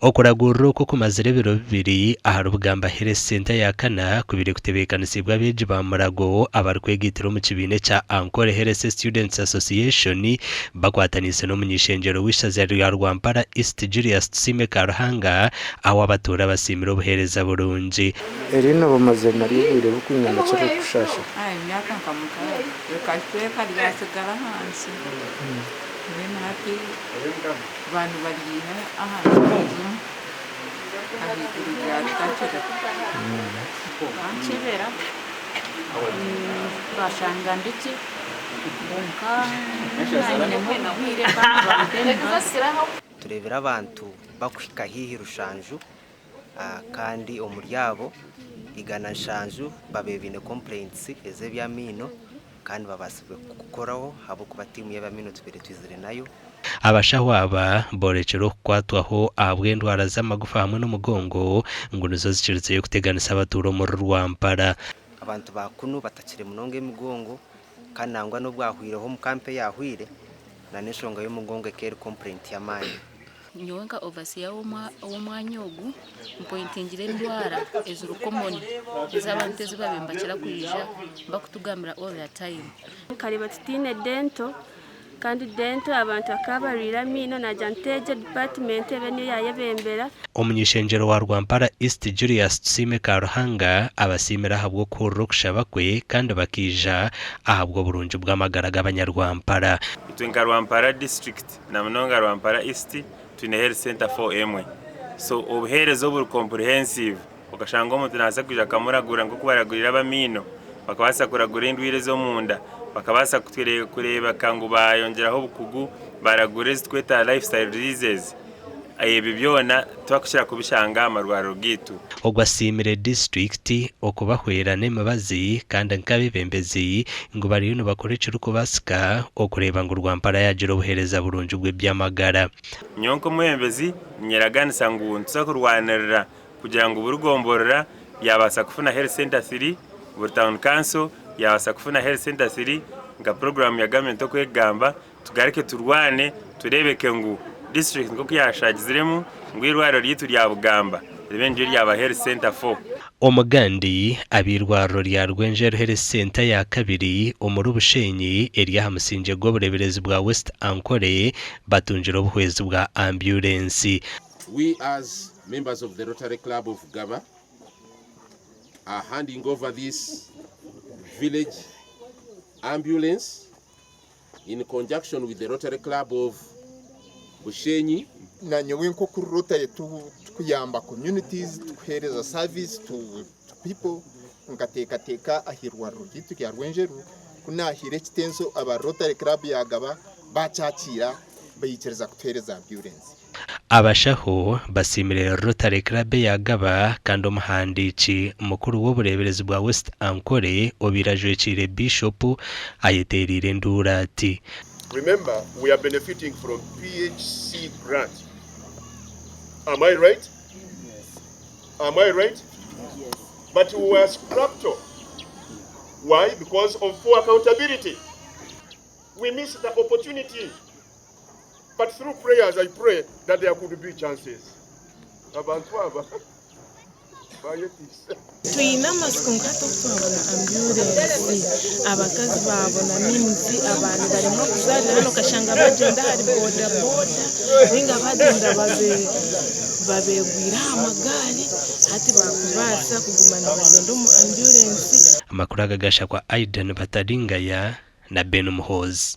Okuragurira oku okumazire ebiro bibiri ahari Bugamba Health Centre ya kana kubaire kutebeekanisiibwe abeegi ba Murago abarikwegaitira omu kibiina ekya Ankole Health Students Association bakwataniise n'omuny'eishengyero w'eishaza rya Rwampara East Julius Tusiime Karuhanga ahu abatuura basiimire obuheereza burungi. Eriino bamazire naryo obwire burikwingana ki ririkushasha? Emyaka nka mukaaga rikacweka ryatsigara ahansi mbwenu hati baaba nibaryiha aha rubaju ahaiguru ryatakira. Bankyebera bashanga ndi gye kwonka nyinemu oburwaire bampa emibazi. Tureebire abantu bakuhika haihi rushanju kandi omuri abo 170 babaire baine complaints ez'eby'amaino kandi babaasibwe kukoraho ahabw'okuba tiimu y'eby'amaino tubaire twizire nayo. Abashaho aba boorekire okukwatwaho ahabw'endwara z'amagufa hamwe n'omugongo ngu nizo zikirizeyo kuteganisa abatuura omuri Rwampara. Abantu ba kunu batakire munonga emigongo kandi nangwa n'obwahwireho omu kampa eyahwire na n'enshonga y'omugongo ekaba eri complaint y'amaani. Nyowe nka overseer w'omwanya ogu mpointingire endwara eziri common ez'abantu ezi babaire nibakira kwija bakutugambira all the time. Nkareeba tutaine dental kandi dental abantu bakaba barwaire amaino naagira nti egyo department ebe niyo yaayebembera. Omuny'eishengyero wa Rwampara East Julius Tusiime Karuhanga abasiimire ahabw'okuhurira okushaba kwe kandi bakaija ahabw'oburungi bw'amagara g'abanyarwampara. Itwe nka Rwampara district na munonga Rwampara East twine health center 4 emwe so obuheereza oburi comprehensive okashanga omuntu nabaasa kwija bakamuragura nk'oku baragurira ab'amaino bakabaasa kuragura endwaire ez'omunda bakabaasa kureebeka ngu bayongyeraho obukugu baragura ezitweta lifestyle diseases ebyo byona tibakukira kubishanga aha marwariro gaitu. Ogu asiimire disiturikiti okubahwera n'emibazi kandi nk'abeebembezi ngu bariyo nibakora ekirikubaasika okureeba ngu Rwampara yaagira obuheereza burungi bw'eby'amagara. Nyowe nk'omwebembezi ninyeraganisa ngu nituza kurwanirira kugira ngu buri gomborora yaabaasa kufuna health centre thiri, buri town council yaabaasa kufuna health centre thiri nka puroguraamu ya gavumenti oku erikugamba. Tugaruke turwane tureebeke ngu disiturikiti nk'oku yaashagiziremu ngu eirwariro ryaitu rya Bugamba ribe niryo ryaba Health Centre 4. Omugandi ab'eirwariro rya Rwenjeru Health Centre ya kabiri omuri Bushenyi eri aha musingye gw'obureeberezi bwa West Ankole batungire obuhwezi bwa ambyurensi. We as members of the Rotary Club of Gaba are handing over this village ambulance in conjunction with the Rotary Club of Bushenyi. Nanyowe nk'oku Rotary tukuyamba communities, tukuheereza service to people, nkateekateeka aha irwariro ryaitu rya Rwenjeru, ku naahaire ekitenso aba Rotary Club ya Gaba baakyakiira baikiriza kutuheereza ambulance. Abashaho basiimire Rotary Club eya Gaba kandi omuhandiiki mukuru w'obureeberezi bwa West Ankole obaire ajwekiire Biishopu ayeteereire enduuru ati. Remember we are benefiting from PHC grant am I right? Am I right? But we were scrapped off why? Because of poor accountability we missed the opportunity But through prayers I pray that there could be chances. Abantu aba bayetiise. Twine amatsiko nka hati obu twabona ambyurensi, abakazi baabona miizi, abaana baremwa kuzaarira hanu okashanga bagyenda ahari bodaboda nainga bagyenda babeegwire aha magaari hati baakubaasa kuguma nibagyenda omu ambyurensi. Amakuru aga gashakwa Aidan Bataringaya na Ben Muhoozi.